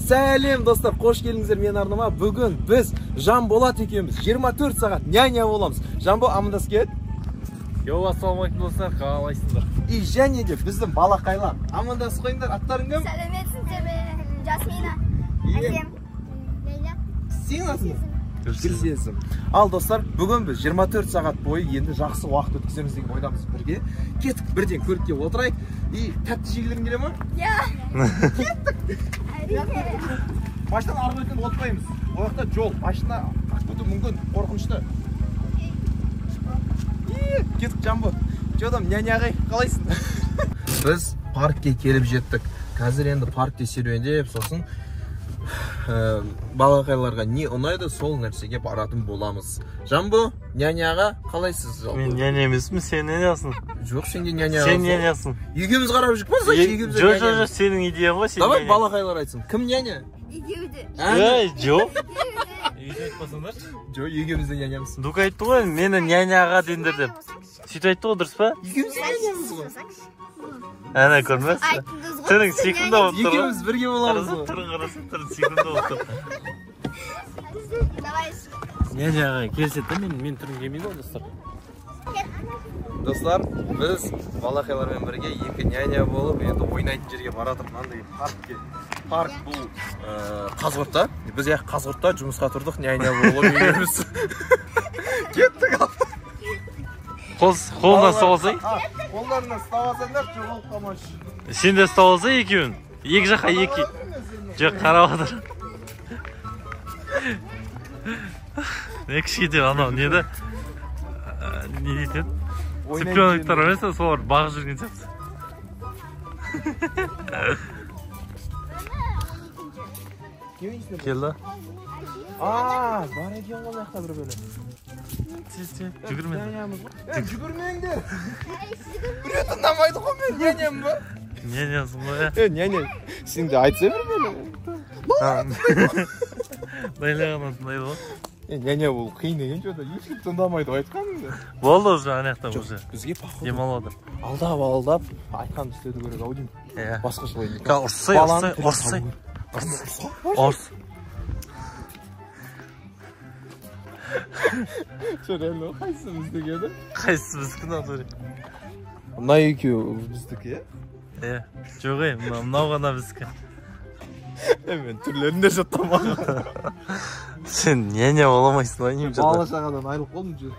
Сәлем достар, қош келдіңіздер менің арнама. Бүгін біз Жанболат екеуміз 24 сағат няня боламыз. Жанбо, амандасып кет. Йоу, ассалаумағалейкум достар, қалайсыңдар? И және де біздің балақайлар. Амандасып қойыңдар, аттарың кім? Сәлеметсіздер ме? Жасмина. Әсем. Лейла. Сенің атың кім? Гүлсезім. Ал достар, бүгін біз 24 сағат бойы енді жақсы уақыт өткіземіз деген ойдамыз бірге. Кеттік, бірден көлікке отырайық. И тәтті жегілерің келе ма? Иә. Кеттік. Әрине. Машинаның арғы бетінен отпаймыз. Ол жақта жол, машина қағып кетуі мүмкін, қорқынышты. Кеттік, Жамбо. Жодам, няня ағай, қалайсың? Біз паркке келіп жеттік. Қазір енді паркте серуендеп, сосын балақайларға не ұнайды, сол нәрсеге баратын боламыз. Жамбо, няняға қалайсыз жалпы? Мен няня емеспін, сен нянясың. Жоқ, сен де няня. Сен нянясың. Екеуміз қарап жүрік па, значит, екеуміз де Жоқ, няня. жоқ, жоқ, сенің идеяң ғой, сен. Давай балақайлар айтсын. Кім няня? Екеуі де. Ей, жоқ. Екеуі айтпасаңдаршы. Жоқ, екеуміз де нянямыз. Дука айтты ғой, мені няняға деңдер деп. Сөйтіп айтты ғой, дұрыс па? Екеуміз де нянямыз ғой. Әне көрмес. Айттыңыз ғой. Түрің сүйкімді болып тұр ғой. Екеуміз бірге боламыз Қараса, ғой. түрің қараса, түрің сүйкімді болып тұр. Давай. Няняға келіседі да, мен түрім келмейді ғой, достар. Достар, біз балақайлармен бірге екі няня болып енді ойнайтын жерге баратырмыз, мынандай паркке. Парк бұл Қазығұртта. Біз яқ Қазығұртта жұмысқа тұрдық, няня болып екеуміз. Кеттік ал. Қолынан ұстап алсай. Қолдарынан ұстап алсаңдар, жоғалып қалмашы. Сен де ұстап алсай екеуін. Екі жаққа екі. Жоқ, қарап отыр. Не кішкентай анау не да? Не дейтін еді? Цыпленоктар емес, солар бағып жүрген сияқты. Келді. А, бар екен ғой мына жақта бір бөле. Тез, тез, жүгірме. Жүгірмеңдер. Біреу тыңдамайды ғой, мен няням ба? Нянясың ғой, ә? Няня, сен де айтсай бір бөле. Лейла ғана тыңдайды ғой. Няня ол қиын екен, что-то ешкім тыңдамайды ғой айтқаныңды. Болды уже, ана жақта уже. Бізге походу Демалып отыр. Алдап, алдап, айтқанды істеуді керек ау деймін. Иә. Басқашалай не. Ка, ұрсай, Баланы ұрсай, тілін ұрсай. табу керек. Ұрс. Че, реально, қайсысы біздікі еді? Қайсысы біздікі натуре? Мына екеуі біздікі, иә? Иә. Жоқ, ей, мынау ғана біздікі. Мен түрлерін де жаттамадым. Сен няня бола алмайсың ғой, деймін, Бала жата. шағадан айырылып қалдым, жүр.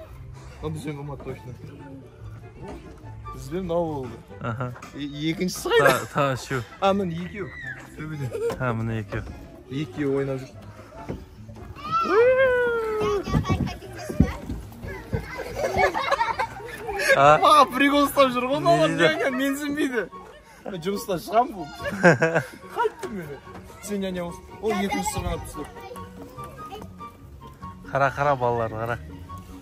Мынау сен болмады точно. Бізбен мынау болды. Аха. Екіншісі қайда? Та, үшеу. А, міне екеу. Төбеде. Ha, міне екеу. Екеуі ойнап жүр. А? Маған прикол ұстап жүр ғой, мыналар Не дейді? няня менсінбейді. Мен жұмыстан шығамын бұл. Қайттым мені. Сен няня болсың. Ол екіншісі ғана түсті. Қара, қара балаларды, қара.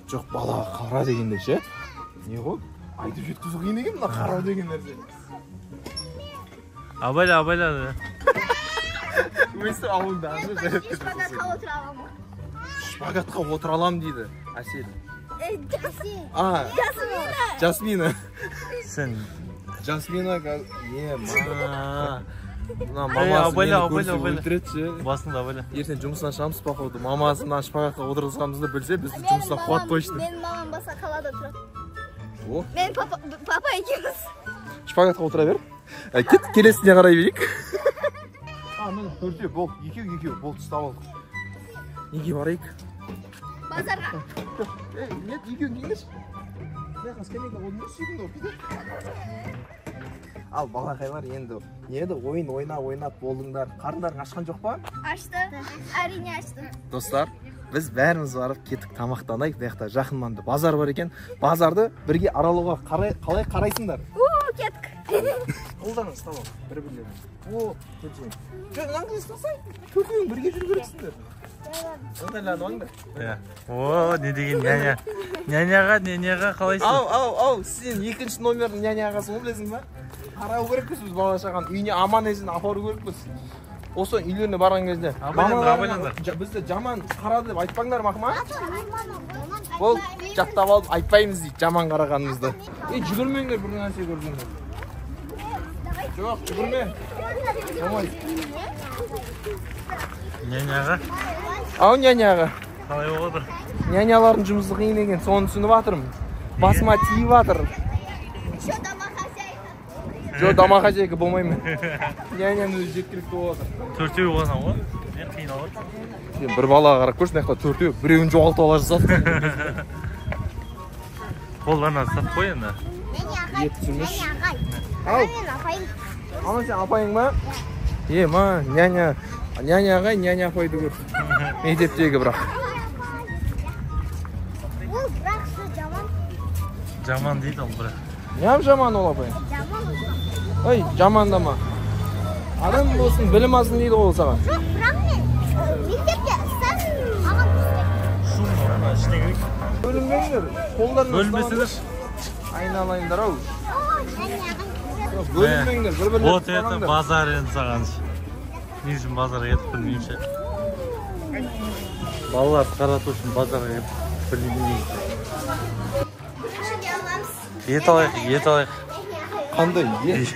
Жоқ, балаға қара дегенде ше? Не ғой? Айтып жеткізу қиын екен мына қарау деген нәрсе. Абайла, абайла. Өстіп ауылда ағаш жайып кетіп Шпагатқа отыра аламын. Шпагатқа отыра аламын дейді Әсел. Жасмина. А, Жасмина. Жасмина. Сен. Жасмина не, ма. Мына Ей, мамасы абайла, мені абайла, көрсе абайла. өлтіреді ше. Басыңды абайла. Ертең жұмыстан шығамыз, походу. Мамасы мына шпагатқа отырғызғанымызды білсе, бізді жұмыстан қуады точно. Менің мамам басқа қалада тұрады. О. Мен папа екеуміз. Шпагатқа отыра бер. Кет, келесіне қарай берейік. А, міне төртеу, болды, екеу, екеу, болды, ұстап алдық. Неге барайық? Базарға. Ей, нет, екеуің келіңдерші. Мына жаққа скамейка қойдыңдар, сүйкімді болып кетеді. Ал балақайлар енді не еді, ойын ойнап ойнап болдыңдар. Қарындарың ашқан жоқ па? Ашты. Әрине ашты. Достар, біз бәріміз барып кеттік тамақтанайық. Мына жақта жақын маңда базар бар екен. Базарды бірге аралауға қалай қарайсыңдар? У, кеттік. Қолдарыңды ұстап ал, бір-бірлерін. О, төртеуің. Жоқ, мынаны ұстасай, төртеуің бірге жүру керексіңдер. Ыңғайланып алыңдар. Иә. О, не деген няня. Няняға, няняға қалайсың? Ау, ау, ау, сен екінші номердің няняғасың ғой, білесің ба? Қарау керекпіз біз бала шағаны, үйіне аман есен апару керекпіз. Осы үйлеріне барған кезде Абайлаңдар, мамаларына абайлаңдар. Бізді жаман қарады деп айтпаңдар, мақма. Ол жаттап алып айтпаймыз дейді жаман қарағанымызды. Ей, жүгірмеңдер, бір нәрсе көрсеңдер. Жоқ, жүгірме. Болмайды. Няняға. Ау, няняға. Қалай болып отыр? Нянялардың жұмысы қиын екен, соны түсініп жатырмын. Басыма тиіп жатыр. Еще домохозяйка. Жоқ, домохозяйка болмаймын. Няняның өзі жеткілікті болып жатыр. Төртеу ғана ғой. Не қиналып жатыр? Сен бір балаға қарап көрші, мына жақта төртеу, біреуін жоғалтып ала жаздады. Қолдарына ұстап қой енді. Ет түсірмеш. Ау. Ана сен апайың ба? Е, ма, няня, няня ағай, няня апайды көр. Мектептегі бірақ. Ол бірақ шы жаман. Жаман дейді ол бірақ. Неғып жаман ол апай? Жаман ол. Ой, жамандама. Адам болсын, білім алсын дейді ғой ол саған. Жоқ, бірақ мен мектепте ұстаз маған түспейді. Шум ана ішіне кірейік. Бөлінбеңдер, қолдарына Бөлінбесеңдерші. Айналайындар ау. Ой, Бөлінбеңдер, бір-бірлерін Вот это ұстамаңдар. базар енді саған. Не үшін базарға кетіп білмеймін ше. Балаларды қарату үшін базарға кетіп білмеймін негізі. Ет алайық, ет алайық. Қандай ет?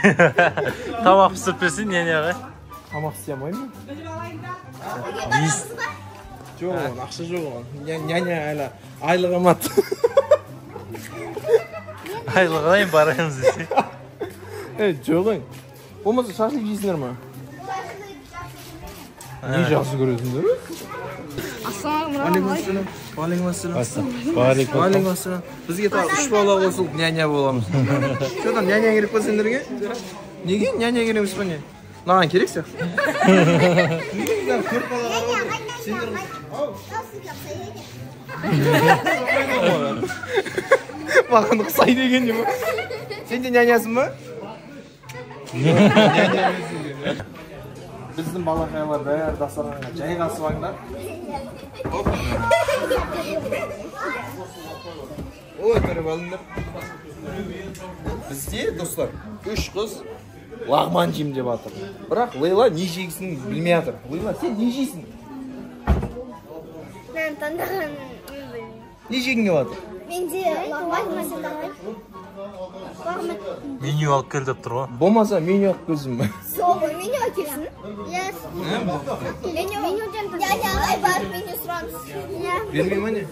Тамақ пісіріп берсең, няня ағай. Тамақ істей алмаймын. Бес. Жоқ оған, ақша жоқ оған. Няня әлі айлық алмады. Айлық алайын, барамыз десе. Ей, жоқ ей. Болмаса шашлык жейсіңдер ма? Не жақсы көресіңдер? Ассалаумағалейкум. Уағалейкум ассалам. Уағалейкум ассалам. Бізге тағы 3 бала қосылып няня боламыз. Что там, няня керек па сендерге? Неге няня керек емес па не? Маған керек сияқты. Неге төрт бала қарап отыр? Сендер маған ұқсайды екен деймін. Сен де нянясың ба? Няня емес екен. Біздің балақайлар бәрі дастарханға жайғасып алыңдар. Ой, тұрып алыңдар. Бізде, достар, 3 қыз лағман жеймін деп жатыр. Бірақ Лейла не жегісін білмей жатыр. Лейла, сен не жейсің? Мен таңдаған білмеймін. Не жегің келіп жатыр? Менде лағман немесе лағман. Меню алып кел деп тұр ғой. Болмаса меню алып келсін бе? Сол, меню әкелсін. Меню. Няня ағай барып меню сұрамыз. Бермей ма не?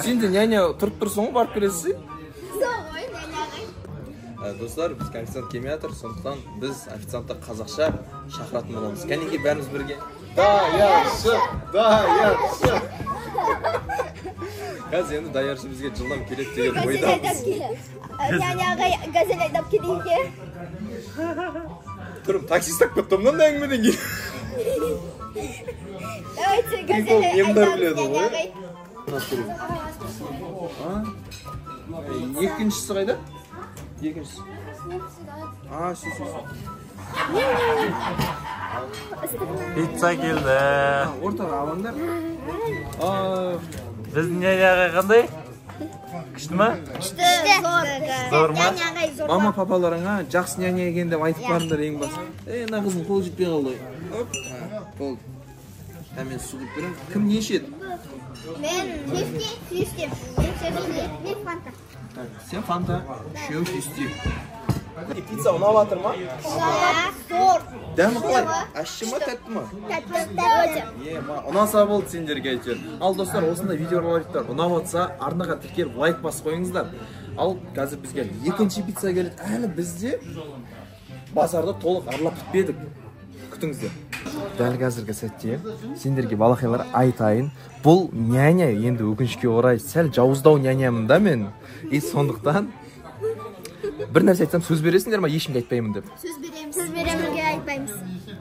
Сен де няня тұрып тұрсың ғой, барып келесің. Сол ғой, няня ағай. Достар, бізге официант келмей жатыр, сондықтан біз официантты қазақша шақыратын боламыз. Кәнекей бәріміз бірге. Даяршы, даяршы. Қазір енді даяршы бізге жылдам келеді деген ойдамыз. Няня ағай газель айдап келейін. Тұрым, такси ұстап кетті мынандай әңгімеден кейін. Давайте газель Прикол, немдер айдап біледі няня ғой. ағай. Екіншісі қайда? Екіншісі. А, сүй, сүй, сүй. Пицца келді. Ортаға алыңдар. Біздің няня ағай қандай? Күшті ма? Күшті, зор. Зор ма? Няня ағай зор. Мама папаларыңа жақсы няня екен деп айтып барыңдар ең басты. Ей, мына қыздың қолы жетпей қалды. Оп, болды. Ә, мен су құйып беремін. Кім не ішеді? Мен фьюсти. Мен фанта. Так, сен фанта, үшеуі фьюсти. Пицца ұнап жатыр ма? Зор. Дәмі қалай? Ащы ма, тәтті ма? Тәтті. Е, ма, ұнаса болды сендерге әйтеуір. Ал достар, осындай видеороликтер ұнап жатса, арнаға тіркеліп лайк басып қойыңыздар. Ал қазір бізге екінші пицца келеді. Әлі бізде базарды толық аралап бітпедік. Күтіңіздер. Дәл қазіргі сәтте сендерге балақайлар айтайын, бұл няня енді өкінішке орай сәл жауыздау нянямын да мен. И сондықтан бір нәрсе айтсам сөз бересіңдер ма, ешкімге айтпаймын деп. Сөз береміз. Сөз береміз, айтпаймыз.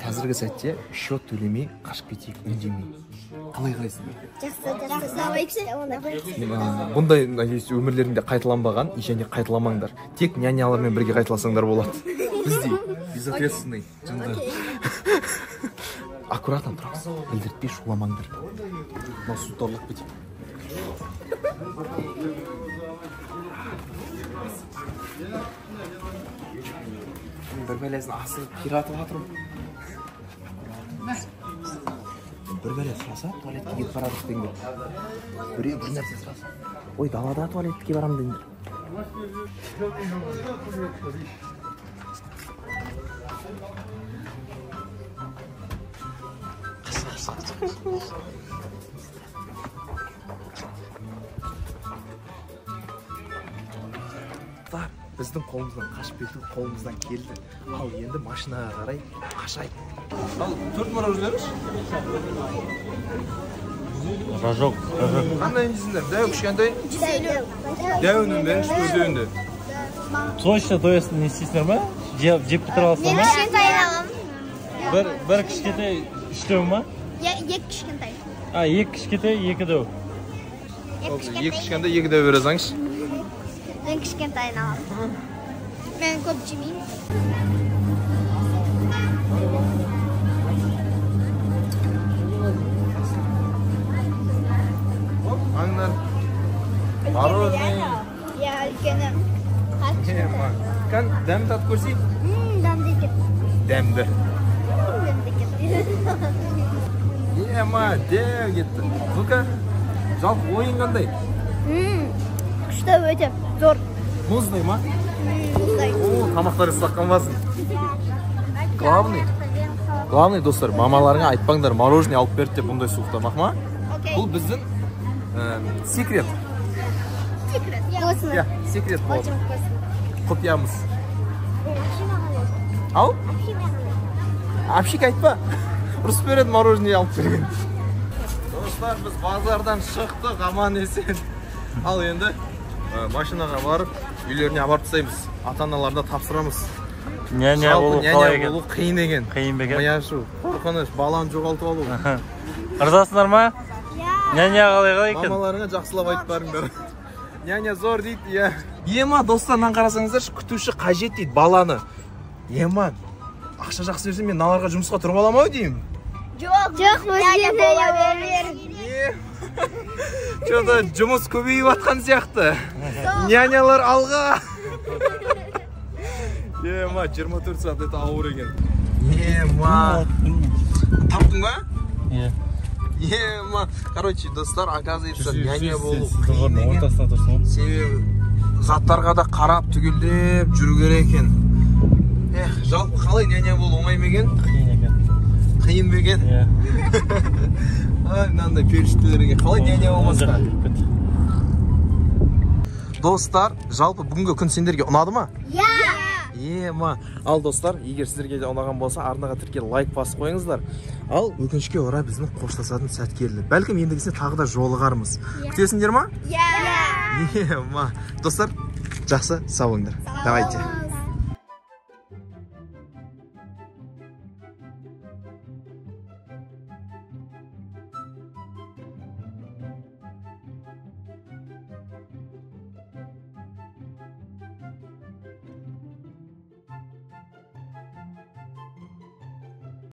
Қазіргі сәтте счет төлемей қашып кетейік, үндемей. Қалай қарайсыңдар? Жақсы, жақсы. Давайте. Бұндай, надеюсь, өмірлеріңде қайталанбаған және қайталамаңдар. Тек нянялармен бірге қайталасаңдар болады. Біздей безответственный жынды. Аккуратно тұрамыз, білдіртпей шуламаңдар. Мына су тарлап кетейік. Бір бәлесін асығып қиратып жатырмын. Бір бәле сұраса, туалетке кетіп барадық деңдер. Біреу бір нәрсе сұраса, ой, далада туалетке барамын деңдер. Біздің қолымыздан қашып кету қолымыздан келді. Ал енді машинаға қарай қашайық. Ал 4 мороженое. Рожок, рожок. Қандай дейсіңдер? Дәу кішкентай? 150. Дәуінің беріңізші, төртеуінде. Точно тоясың, не істейсіңдер ма? Жеп бітіре аласыңдар ма? Мен кішкентай аламын. Бір кішкентай үштеу ма? Екі кішкентай. А, екі кішкентай, екі дәу. Екі кішкентай, екі дәу бере салыңызшы. Мен кішкентайын аламын. Мен көп жемеймін. Аңдар. Мороженое. Иә, үлкені. Кән, дәм татып көрсей? Дәмді екен. Дәмді. Дәмді екен. Ема, дәу кетті. Ну-ка, жалпы ойын қандай? Күшті өте, зор. Мұздай ма? Мұздай. О, тамақтар ыстық қанбасын. Главный, достар, мамаларыңа айтпаңдар, мороженое алып берді деп бұндай суықта, мақма? Бұл біздің секрет. Секрет. Иә, секрет болады. Құпиямыз. Ау? Әпшик айтпа. Ұрысып береді мороженое алып берген. Достар, біз базардан шықтық, аман есен. Ал енді машинаға барып, үйлеріне апарып тастаймыз. Ата-аналарына тапсырамыз. Няня болу қалай екен? Болу қиын екен. Қиын ба екен? Ми ашу, қорқыныш, баланы жоғалтып алу. Ырзасыңдар ма? Няня қалай екен? Мамаларыңа жақсылап айтып барыңдар. Няня зор дейді, иә. Ема, достар, мынаны қарасаңыздаршы, күтуші қажет дейді баланы. Ема, ақша жақсы берсе, мен мыналарға жұмысқа тұрып аламын ау деймін. Жоқ, жоқ, няня бола бер. Что-то жұмыс көбейіп атқан сияқты. Нянялар алға. Ема, 24 сағат это ауыр екен. Ема. Таптың ба? Иә. Ема. Короче, достар, оказывается, няня болу қиын екен. Ортасына тұрсың. Себебі заттарға да қарап түгелдеп жүру керек екен. Эх, жалпы қалай няня болу оңай ма екен? Қиын екен. Қиын ба екен? Иә. Ай, мынандай періштелерге қалай няня болмасқа? Достар, жалпы бүгінгі күн сендерге ұнады ма? Иә. Ема. Ал достар, егер сіздерге де ұнаған болса, арнаға тіркеліп лайк басып қойыңыздар. Ал өкінішке орай біздің қоштасатын сәт келді. Бәлкім ендігісіне тағы да жолығармыз. Күтесіңдер ма? Иә. Ема. Достар, жақсы, сау болыңдар. Давайте.